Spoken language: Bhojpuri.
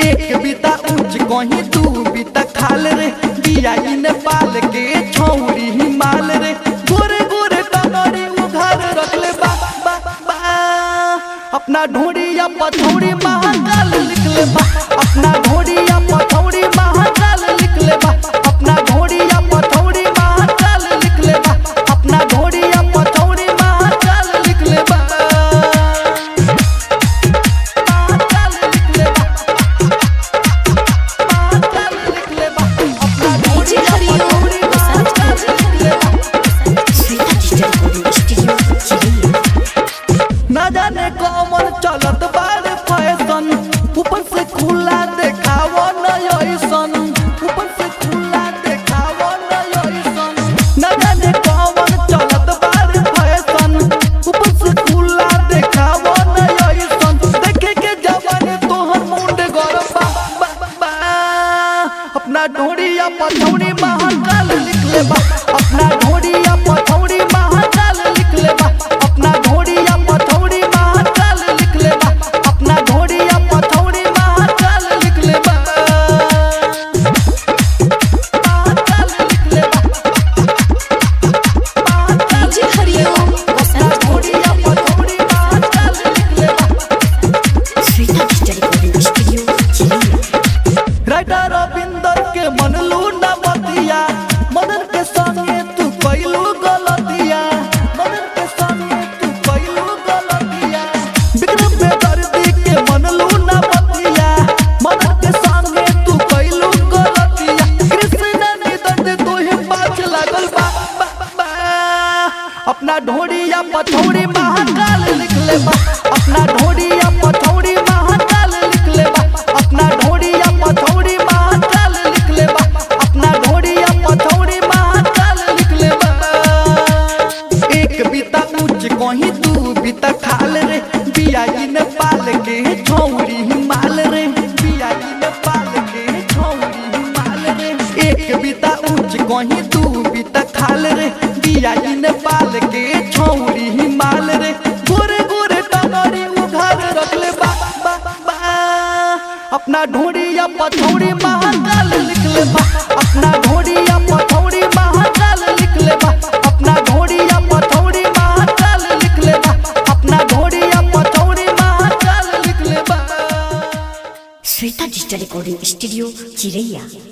एक बीता ऊंच कहीं दू बीता खाल रे, बिया ई नेपाल के छौरी हिमाल रे। गोरे गोरे टंगरी उघार रखले बा बा बा, अपना ढोड़िया पथौड़ी महाकाल लिखले बा। अपना ढोड़िया पथौड़ी महाकाल लिखले बा। अपना ढोड़िया पथौड़ी महाकाल लिखले बा। अपना ढोड़िया पथौड़ी महाकाल लिखले बा। महाकाल लिखले बा। महाकाल लिखले बा। अपना डीजे ढोड़िया हरिओम पथौड़ी महाकाल लिखले बा। श्वेता डिजिटल रिकॉर्डिंग स्टूडियो चिरैया। ना जाने कौन चलत बार फैशन, ऊपर से खुला देखावो न ऐसन। ऊपर से खुला देखावो न ऐसन। ना जाने कौन चलत बार फैशन, ऊपर से खुला देखावो न ऐसन। देखे के जवानी तोहर मुंड गरम बा बा बा, अपना ढोड़िया पथौड़ी महाकाल लिखले बा। अपना ढोड़िया पथौड़ी महाकाल लिखले बा। अपना ढोड़िया पथौड़ी महाकाल लिखले बा। अपना ढोड़िया पथौड़ी महाकाल लिखले बा। महाकाल लिखले बा। महाकाल डीजे हरिओम ढोड़िया पथौड़ी महाकाल लिखले बा। Shweta digital recording studio Chiraiya. Writer Ravinder के मनलू न बतिया, मदन के संगे तू कैलू गलतिया। मदन के संगे तू कैलू गलतिया। विक्रम बेदर्दी के मनलू न बतिया, मदन के संगे तू कैलू गलतिया। कृष्ण निदर्द तोहे पाछ लागल बा बा बा, अपना ढोड़िया पथौड़ी महाकाल लिखले बा। अपना ढोड़िया पथौड़ी महाकाल लिखले बा। अपना ढोड़िया पथौड़ी महाकाल लिखले बा। अपना ढोड़िया पथौड़ी महाकाल लिखले बा। एक बीता ऊंच कहीं दू बीता खाल रे, बिया ई नेपाल के छौरी हिमाल रे। बिया ई नेपाल के छौरी हिमाल रे। एक बीता ऊंच कहीं दू बीता खाल रे, बिया ई नेपाल के छौरी हिमाल रे। गोरे गोरे टंगरी उघार रखले बा बा बा, अपना ढोड़िया पथौड़ी महाकाल लिखले बा। अपना ढोड़िया पथौड़ी महाकाल लिखले बा। अपना ढोड़िया पथौड़ी महाकाल लिखले बा। अपना ढोड़िया पथौड़ी महाकाल लिखले बा। Shweta digital recording studio Chiraiya.